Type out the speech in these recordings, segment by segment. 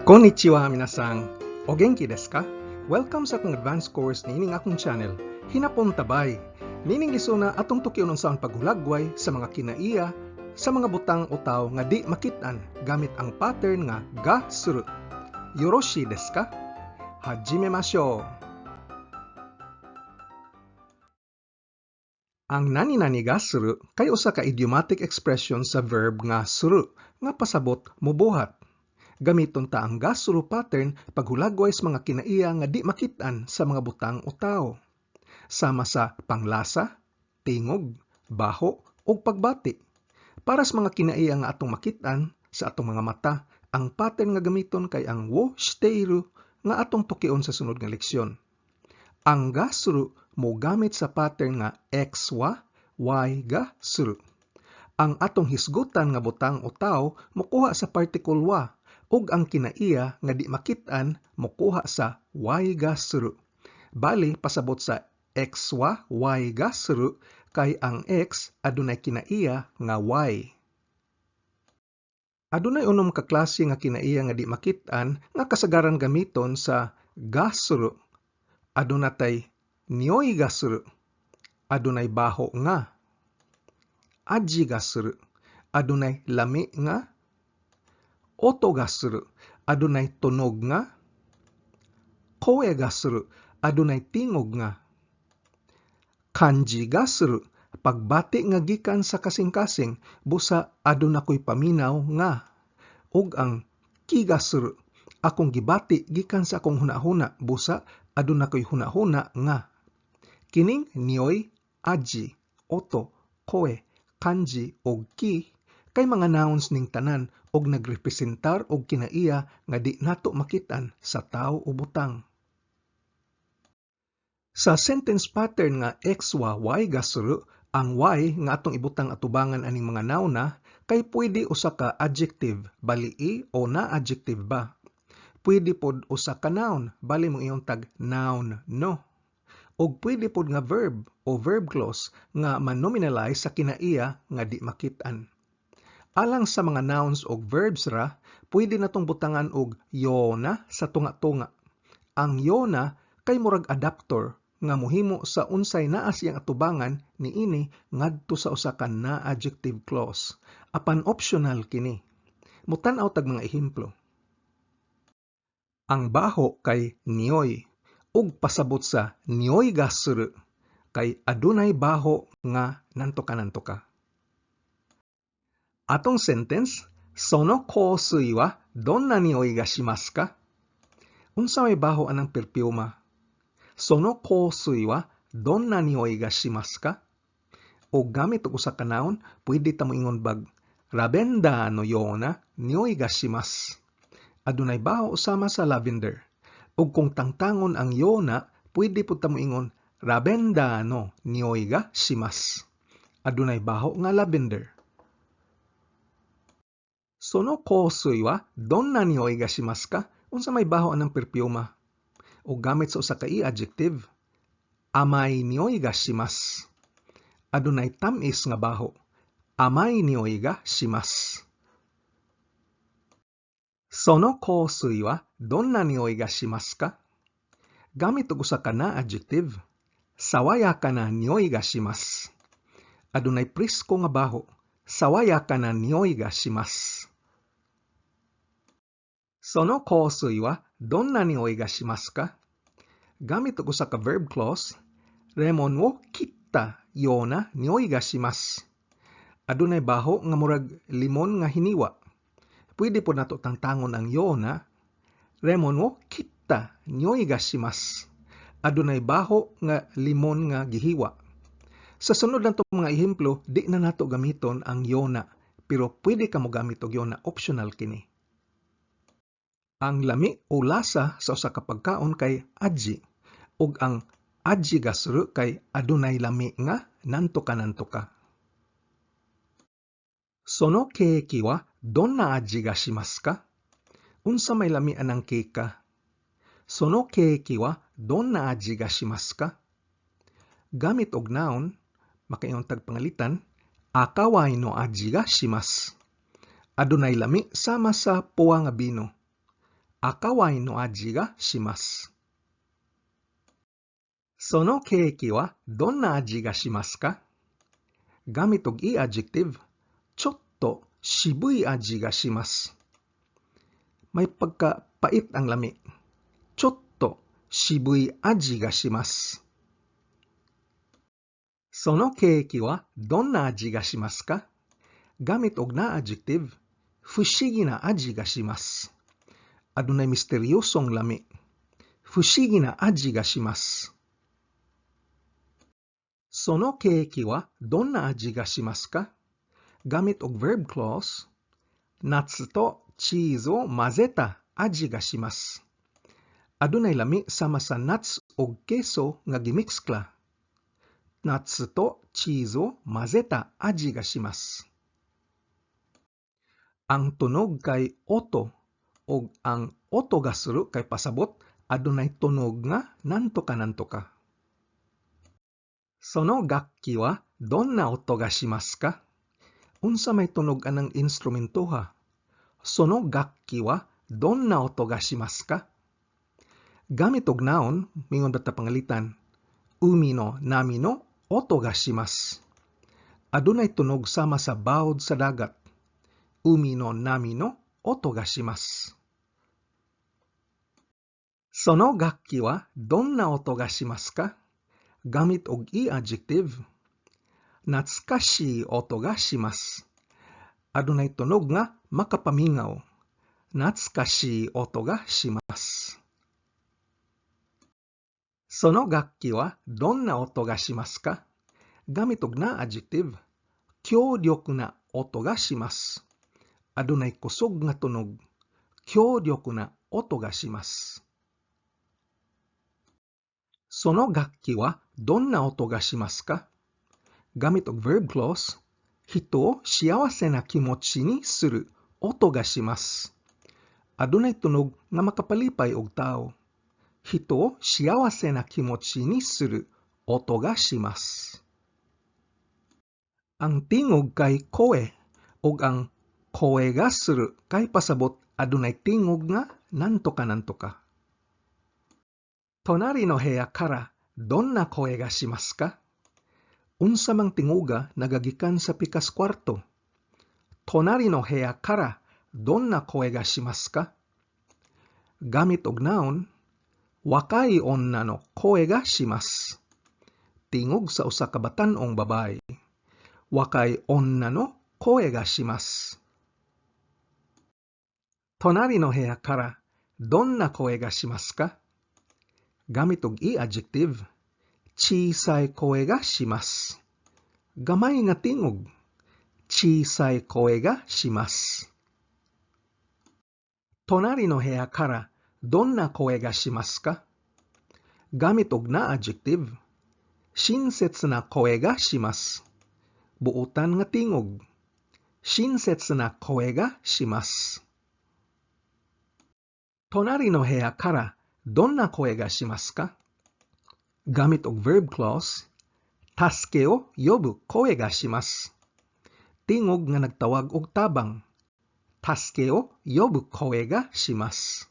Konnichiwa, minasan. O genki desu ka? Welcome sa akong advanced course niining akong channel, Hinapon Tabay. Niining lisuna, atong tukion unsaon paghulagway sa mga kinaiya sa mga butang o tawo nga di makit-an gamit ang pattern nga ga suru. Yoroshi desu ka? Hajimemashou. Ang nani nani ga suru kay usa ka idiomatic expression sa verb nga suru nga pasabot mobuhat. Gamiton ta ang ga suru pattern paghulagway sa mga kinaiya nga di makit-an sa mga butang o tawo, sama sa panglasa, tingog, baho ug pagbati. Para sa mga kinaiya nga atong makit-an sa atong mga mata, ang pattern nga gamiton kay ang wo shiteiru nga atong tukion sa sunod nga leksyon. Ang ga suru mogamit sa pattern nga x wa y ga suru. Ang atong hisgutan nga butang o tawo mokuha sa particle wa ug ang kinaiya nga di makit-an mokuha sa y ga suru. Bali, pasabot sa x wa y ga suru kay ang x adunay kinaiya nga y. Adunay 6 ka klase nga kinaiya nga di makit-an nga kasagaran gamiton sa ga suru. Aduna tay nioi ga suru, adunay baho nga. Aji ga suru, adunay lami nga. Oto ga suru, adunay tunog nga. Koe ga suru, adunay tingog nga. Kanji ga suru, pagbati nga gikan sa kasing-kasing busa aduna ko'y paminaw nga. Ug ang ki ga suru, akong gibati gikan sa akong hunahuna busa aduna ko'y hunahuna nga. Kining nioi, aji, oto, koe, kanji ug ki kay mga nouns ning tanan ug nagrepresentar og kinaiya nga di nato makit-an sa tawo o butang. Sa sentence pattern nga x wa y ga suru, ang y nga atong ibutang atubangan aning mga noun na kay pwede usa ka adjective, bali i o na adjective ba. Pwede pod usa ka noun, bali moingon tag noun no. Og pwede pod nga verb o verb clause nga manominalize sa kinaiya nga di makit-an. Alang sa mga nouns og verbs ra, pwede natong butangan og yona sa tunga-tunga. Ang yona kay murag adapter nga mohimo sa unsay naa siyang atubangan niini ngadto sa usa ka na-adjective clause. Apan optional kini. Mutan-aw tag mga ehemplo. Ang baho kay nioi ug pasabot sa nioi ga suru kay adunay baho nga nantoka nantoka. Atong sentence, sono kousui wa donna nioi ga shimasu ka? Unsa may baho anang perpyuma? Sono kousui wa donna nioi ga shimasu ka? O gamit og usa ka noun, pwede ta moingon bag lavender no you na nioi ga shimasu. Adunay baho sama sa lavender. Ug kung tangtangon ang yona, pwede pud ta moingon lavender no nioi ga shimasu. Adunay baho nga lavender. Sono kousui wa donna nioi ga shimasu ka? Unsa may baho anang perpyuma? O gamit sa usa ka i-adjective, amai nioi ga shimasu. Adunay tam-is nga baho. Amai nioi ga shimasu. Sono kousui wa donna nioi ga shimasu ka? Gamit og usa ka na adjective, sawayaka na nioi ga shimasu. Adunay presko nga baho. Sawayaka na nioi ga shimasu. Sono kousui wa donna nioi ga shimasu ka? Gamit og usa ka verb clause, remon wo kitta you na nioi ga shimasu. Adunay baho nga murag limon nga hiniwa. Pwede pod nato tangtangon ang yona. Remon wo kitta nioi ga shimasu. Adunay baho nga limon nga gihiwa. Sa sunod nato mga ehemplo, di na nato gamiton ang yona, pero pwede ka mogamit og yona, optional kini. Ang lami o lasa sa usa ka pagkaon kay aji, ug ang aji ga suru kay adunay lami nga nantoka nantoka. Sono keiki wa donna aji ga shimasu ka? Unsa may lami anang keka? Sono keiki wa donna aji ga shimasu ka? Gamit og noun, makaingon tag pangalitan, akawai no aji ga shimasu. Adunay lami sama sa puwa nga bino. 赤ワインの味がします。そのケーキはどんな味がしますか？ Gamit og い adjective, ちょっと渋い味がします。May pagkapait ang lami. ちょっと渋い味がします。そのケーキはどんな味がしますか？ Gamit og な adjective, 不思議な味がします。Adunay misteryosong lami. 不思議な味がします。そのケーキはどんな味がしますか？ Gamit og verb clause, ナッツとチーズを混ぜた味がします。Adunay lami sama sa nuts og keso nga gimikskla. ナッツとチーズを混ぜた味がします。Ang tunog kay 音 og ang 音がする kay pasabot adunay tunog nga なんとかなんとか。その楽器はどんな音がしますか？ Unsa may tunog anang instrumentoha? その楽器はどんな音がしますか？ Gamit og noun, mingon ba ta pangalitan? 海の波の音がします。Adunay tunog sama sa bawod sa dagat. 海の波の音がします。その楽器はどんな音がしますか？ Gamit og い adjective, 懐かしい音がします。Adunay tunog nga makapamingaw. 懐かしい音がします。その楽器はどんな音がしますか？ Gamit og な adjective, 強力な音がします。Adunay kusog nga tunog. 強力な音がします。その楽器はどんな音がしますか？ Gamit og verb clause, 人を幸せな気持ちにする音がします。Adunay tunog nga makapalipay og tao. 人を幸せな気持ちにする音がします。Ang tingog kay 声 ug ang 声がする kay pasabot adunay tingog nga なんとかなんとか。隣の部屋からどんな声がしますか？ Unsa mang tinguga nagagikan sa pikas kwarto? 隣の部屋からどんな声がしますか？ Gamit og noun, 若い女の声がします。Tingog sa usa ka batan-ong babae. 若い女の声がします。隣の部屋からどんな声がしますか？ Gamit og い adjective, 小さい声がします。Gamay nga tingog. 小さい声がします。隣の部屋からどんな声がしますか？ Gamit og な adjective, 親切な声がします。Buutan nga tingog. 親切な声がします。隣の部屋からどんな声がしますか？ Gamit og verb clause, 助けを呼ぶ声がします。Tingog nga nagtawag og tabang. 助けを呼ぶ声がします。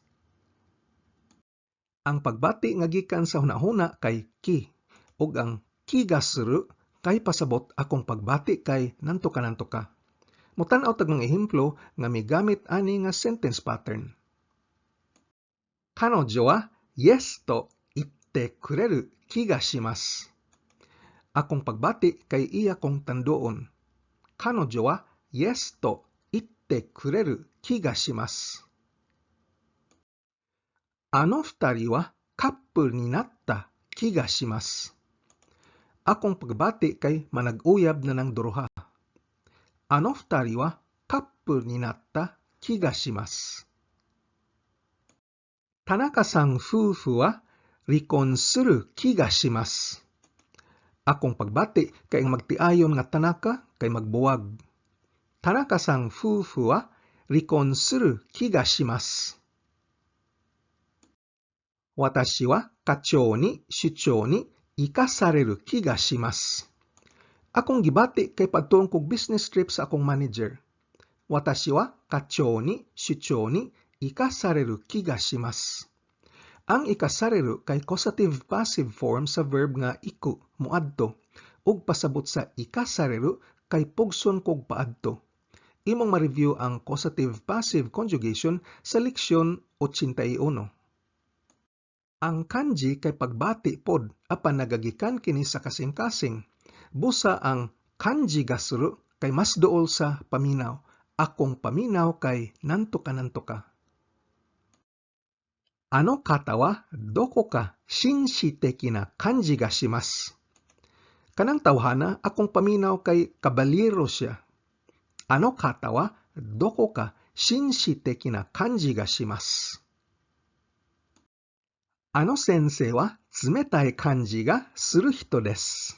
Ang pagbati nga gikan sa hunahuna kay 気 ug ang 気がする kay pasabot akong pagbati kay なんとかなんとか. Mutan-aw tag mga ehemplo nga migamit ani nga sentence pattern. 彼女は yes と言ってくれる気がします。Akong pagbati kay iya kong tanduon. 彼女は yes と言ってくれる気がします。あの二人はカップルになった気がします。Akong pagbati kay manag-uyab na ng duruha. あの二人はカップルになった気がします。田中さん夫婦は離婚する気がします。Akong pagbati kay ang magtiayon nga Tanaka kay magbuwag. 田中さん夫婦は離婚する気がします。私は課長に出張に行かされる気がします。Akong gibati kay padtuon kog business trip sa akong manager. 私は課長に出張に Ikasareru ki ga shimasu. Ang ikasareru kay causative passive form sa verb nga iku, moadto, ug pasabot sa ikasareru kay pugson kog paadto. Imong ma-review ang causative passive conjugation sa leksyon 81. Ang kanji kay pagbati pod apan nagagikan kini sa kasing-kasing. Busa ang kanji ga suru kay mas duol sa paminaw. Akong paminaw kay nanto ka nanto ka. Ano kata wa doko ka shinshiteki na kanji ga shimasu. Kanang tawhana akong paminaw kay kabaliro siya. Ano kata wa doko ka shinshiteki na kanji ga shimasu. Ano sensei wa tsumetai kanji ga suru hito desu.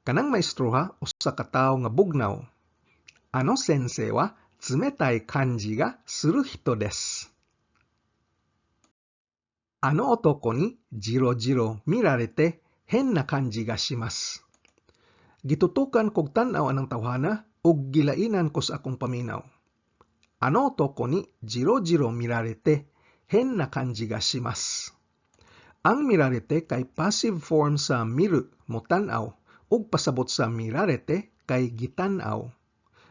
Kanang maestroha usa ka tawo nga bugnaw. Ano sensei wa tsumetai kanji ga suru hito desu. Ano otoko ni jiro jiro mirarete hen na kanji ga shimasu. Gitutukan kog tan-aw anang tawhana ug gilainan ko sa akong paminaw. Ano otoko ni jiro jiro mirarete hen na kanji ga shimasu. Ang mirarete kay passive form sa miru, motan-aw, ug pasabot sa mirarete kay gitan-aw.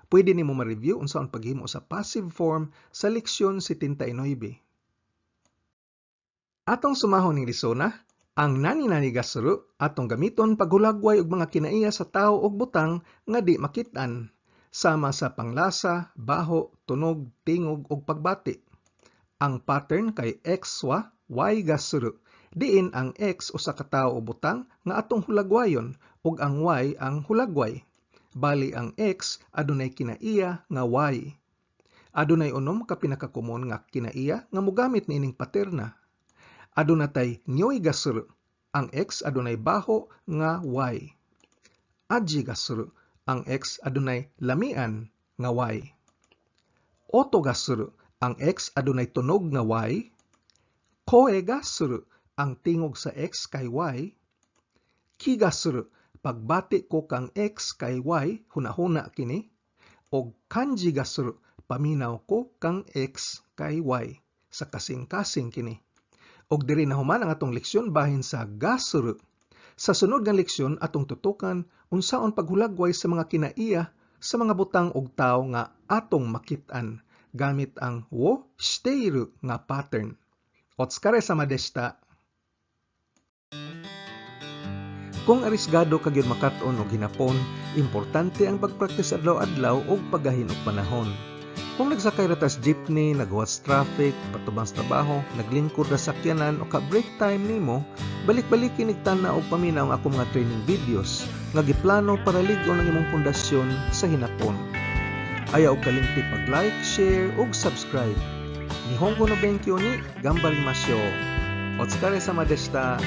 Pwede nimo ma-review unsaon paghimo sa passive form sa leksyon 79. Atong sumahon ning lesona, ang nani nani ga suru atong gamiton paghulagway og mga kinaiya sa tawo ug butang nga di makit-an, sama sa panglasa, baho, tunog, tingog ug pagbati. Ang pattern kay X wa Y ga suru, diin ang X usa ka tawo o butang nga atong hulagwayon ug ang Y ang hulagway. Bali ang X adunay kinaiya nga Y. Adunay 6 ka pinakakomon nga kinaiya nga mogamit niining paterna. Aduna tay nioi ga suru, ang X adunay baho nga Y. Aji ga suru, ang X adunay lamian nga Y. Oto ga suru, ang X adunay tunog nga Y. Koe ga suru, ang tingog sa X kay Y. Ki ga suru, pagbati ko kang X kay Y, hunahuna kini. Og kanji ga suru, paminaw ko kang X kay Y, sa kasing-kasing kini. Og diri na human ang atong leksyon bahin sa ga suru. Sa sunod nga leksyon atong tutukan unsaon paghulagway sa mga kinaiya sa mga butang og tawo nga atong makit-an gamit ang wo shiteiru nga pattern. Otsukaresama deshita. Kung arisgado ka gyud makat-on og hinapon, importante ang pagpraktis adlaw-adlaw ug paggahin og panahon. Kung nagsakay ra tas jeepney, naghuwat sa traffic, patubang sa trabaho, naglingkod ra sa sakyanan o ka break time nimo, balik-baliki nig tan-aw og paminaw ang akong mga training videos nga giplano para lig-on ang imong pundasyon sa hinapon. Ayaw og kalimti pag-like, share ug subscribe. Nihongo no benkyo ni gambarimasho. Otsukaresama deshita.